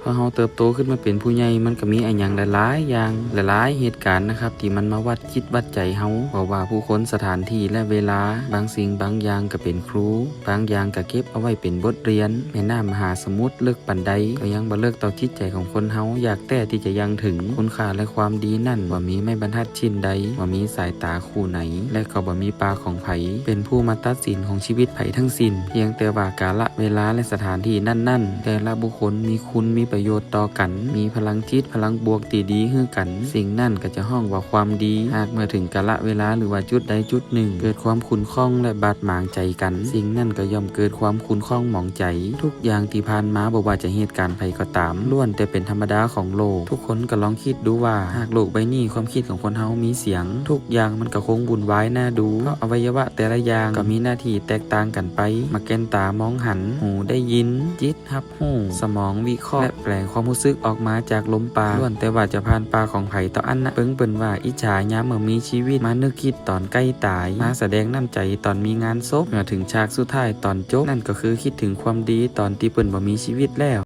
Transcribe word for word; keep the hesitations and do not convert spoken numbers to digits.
พอเฮาเติบโตขึ้นมาเป๋นผู้ใหญ่ มันก็มีอะหยังหลายๆ อย่าง หลายๆ เหตุก๋ารณ์นะครับ ตี้มันมาวัดจิตวัดใจ๋เฮา บ่ว่าผู้คน สถานตี้ และเวลา บางสิ่งบางอย่างก็เป๋นครู บางอย่างก็เก็บเอาไว้เป๋นบทเรียน แม่น้ำมหาสมุทรเลิกปานใด ก็ยังบ่เลิกต่อจิตใจ๋ของคนเฮา อยากแต๊ตี้จะยังเถิงคุณค่าและความดีนั้น บ่มีไม้บรรทัดชิ้นใด บ่มีสายต๋า คู่ไหน และก็บ่มีปาของใผเป๋นผู้มาตัดสินของชีวิตใผทั้งสิ้น เพียงแต่ว่ากาละเวลาและสถานตี้นั้นๆ แต่ละบุคคลมีคุณมีประโยชน์ต่อกั๋น มีพลังจิตพลังบวกตี้ดีหื้อกั๋น สิ่งนั้นก็จะฮ้องว่าความดี หากเมื่อเถิงกาละเวลาหรือว่าจุดใดจุดนึ่ง เกิดความขุ่นข้องและบาดหมางใจ๋กั๋น สิ่งนั้นก็ย่อมเกิดความขุ่นข้องหมองใจ๋ ทุกอย่างตี้ผ่านมาบ่ว่าจะเหตุก๋ารณ์ใผก็ต๋าม ล้วนแต่เป๋นธรรมดาของโลก ทุกคนก็ลองกึ๊ดดูว่า หากโลกใบนี้ความกึ๊ดของคนเฮามีเสียง ทุกอย่างมันก็คงวุ่นวายน่าดู เพราะอวัยวะแต่ละอย่างก็มีหน้าตี้แตกต่างกั๋นไป มาแก่นต๋ามองหัน หูได้ยิน จิตฮับฮู้ สมองวิเคราะห์ และแปลงความฮู้สึกออกมาจากลมปาก ล้วนแต่ว่าจะผ่านปากของใผเต้าอั้นนะ เปิงเปิ้นว่าอิจฉายามเมื่อมีชีวิต มานึกกึ๊ดต๋อนใก้ต๋าย มาแสดงน้ำใจ๋ต๋อนมีงานศพ เมื่อเถิงฉากสุดท้ายต๋อนจบ นั่นก็คือกึ๊ดเถิงความดีต๋อนตี้เปิ้นบ่มีชีวิตแล้ว